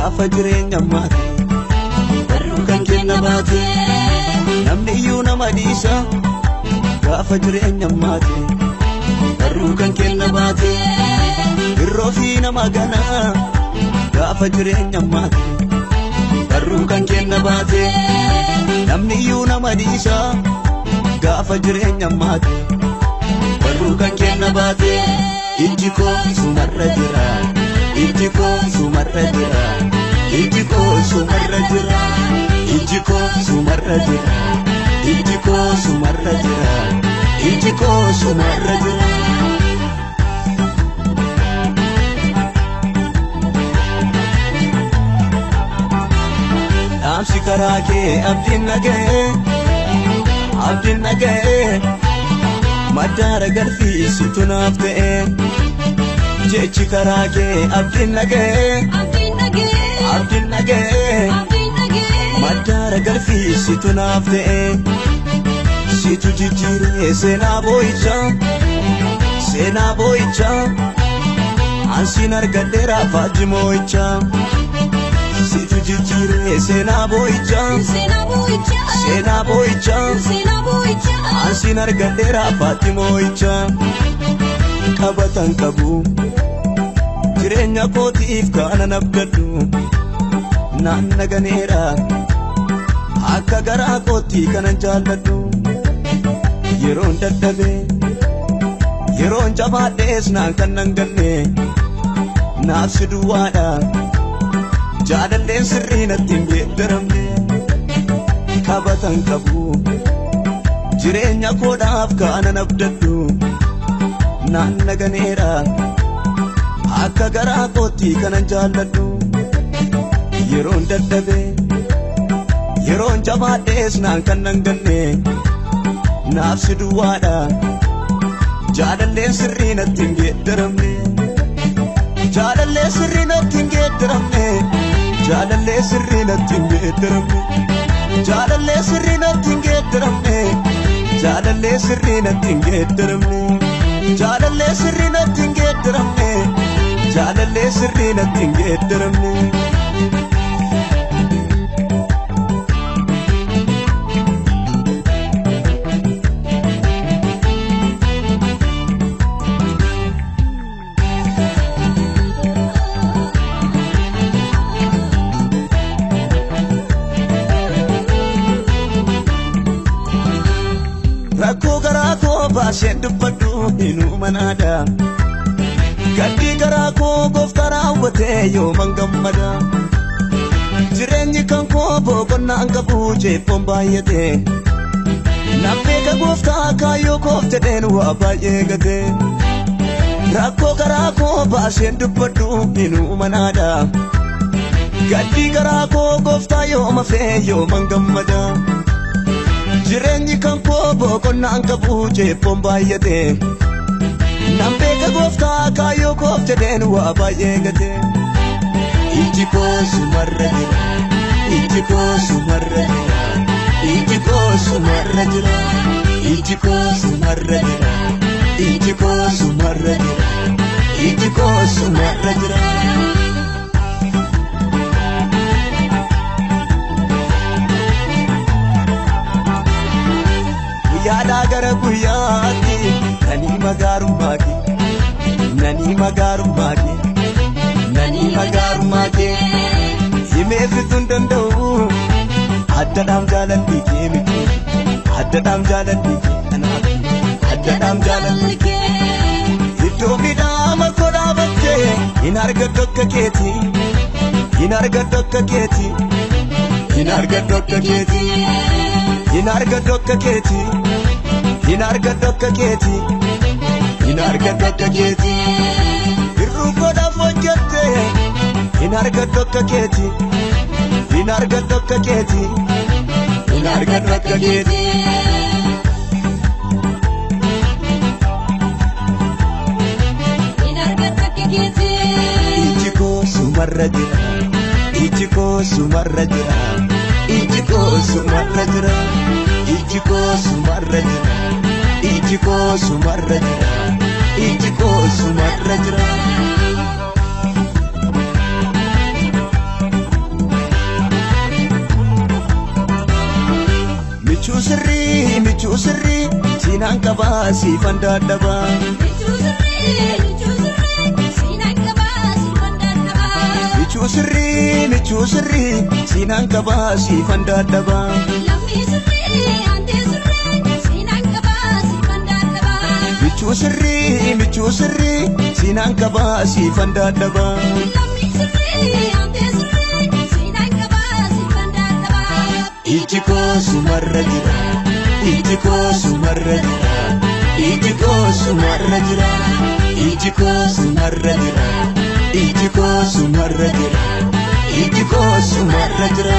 Gaafa jireenya ammaati barruu kan kenna baate. Namni iyyuu nama dhiisa gaafa jireenya ammaati barruu kan kenna baate. Irroo fi nama ganaa gaafa jireenya ammaati barruu kan kenna baate. Namni iyyuu nama dhiisa gaafa jireenya ammaati barruu kan kenna baate. Ijji koo sumarra jira, ijji koo sumarra jira, ijji koo sumarra jira, ijji koo sumarra jira, ijji koo sumarra jira, ijji koo sumarra jira. Dhaamsi karaa kee abdiin naga'ee, abdiin naga'ee, maddaara galfii situ naaf ta'ee. Jechi karaa kee abdiin naga'ee, abdiin naga'ee, maddaara galfii situ naaf ta'ee. Situ jijjiiree seenaa boo'ichaa, seenaa boo'ichaa, ansiin argadheera faajji moo'ichaa. Situ jijjiiree seenaa boo'ichaa, seenaa boo'ichaa, ansiin argadheera faajji moo'ichaa. Qabatan qabu jireenya kootiif kanan abdadhu naan naganeera akka garaa kootti kanan jaalladhu. Yeroon dadhabe yeroon jabaadhees naan kan nan ganne naaf si duwwaadha jaalalleen sirrii natti hin geeddaramne. Qabatan qabu jireenya koodhaaf kanan abdadhu naan naganeera akka garaa kootti kanan jaalladhu. Yeroon dadhabe yeroon jabaadhees naan kan nan ganne naaf si duwwaadha jaalalleen sirrii natti hin geeddaramne. Jaalallee sirrii natti hin geeddaramne, jaalallee sirrii natti hin geeddaramne, jaalallee sirrii natti hin geeddaramne, jaalallee sirrii natti hin geeddaramne, jaalallee sirrii natti hin geeddaramne, jaalallee sirrii natti hin geeddaramne. Rakkoo garaa koo baaseen dubbadhu inuu manaadha. Gaddii garaa koo gooftaa raawwatee yooman gammada. Jireenyi kan koo boqonnaan qabu jeephoon baay'ate. Nan beeka gooftaa kaayyoo koof jedheen waa baay'ee gate. Rakkoo garaa koo baaseen dubbadhu inuu manaadha. Gaddii garaa koo gooftaa yooma fee yooman gammada. Jireenyi kan koo boqonnaan qabu jeephoon baay'ate. Nan beeka gooftaa kaayyoo koof jedheen waa baay'ee gate. Ijji koo sumarra jira, ijji koo sumarra jira, ijji koo sumarra jira, ijji koo sumarra jira, ijji koo sumarra jira, ijji koo sumarra jira. Guyyaadhaa gara guyyaatti nani magaarummaa kee, nani magaarummaa kee, nani magaarummaa kee himee fixuu hin danda'u. Addadhaam jaalalli kee miti, addadhaam jaalalli kee anaaf, addadhaam jaalalli kee. Iddoo miidhama koo dhaabattee hin argadhu akka keeti, hin argadhu akka keeti, hin argadhu akka keeti, hin argadhu akka keeti, hin argadhu akka keeti, hin argadhu akka keeti. Hir'uu koodhaaf hojjette hin argadhu akka keeti, hin argadhu akka keeti, hin argadhu akka keeti. Ijji koo sumarra jira, ijji koo sumarra jira, ijji koo sumarra jira, ijji koo sumarra jira, ijji koo sumarra jira, ijji koo sumarra jira. siinaan qabaa siifan dadhabaa. Michuu sirrii michuu sirrii siinaan qabaa siifan dadhabaa. Michuu sirrii michuu sirrii siinaan qabaa siifan dadhabaa. Iji koo sumarra jira, iji koo sumarra jira, iji koo sumarra jira, iji koo sumarra jira, iji koo sumarra jira, iji koo sumarra jira.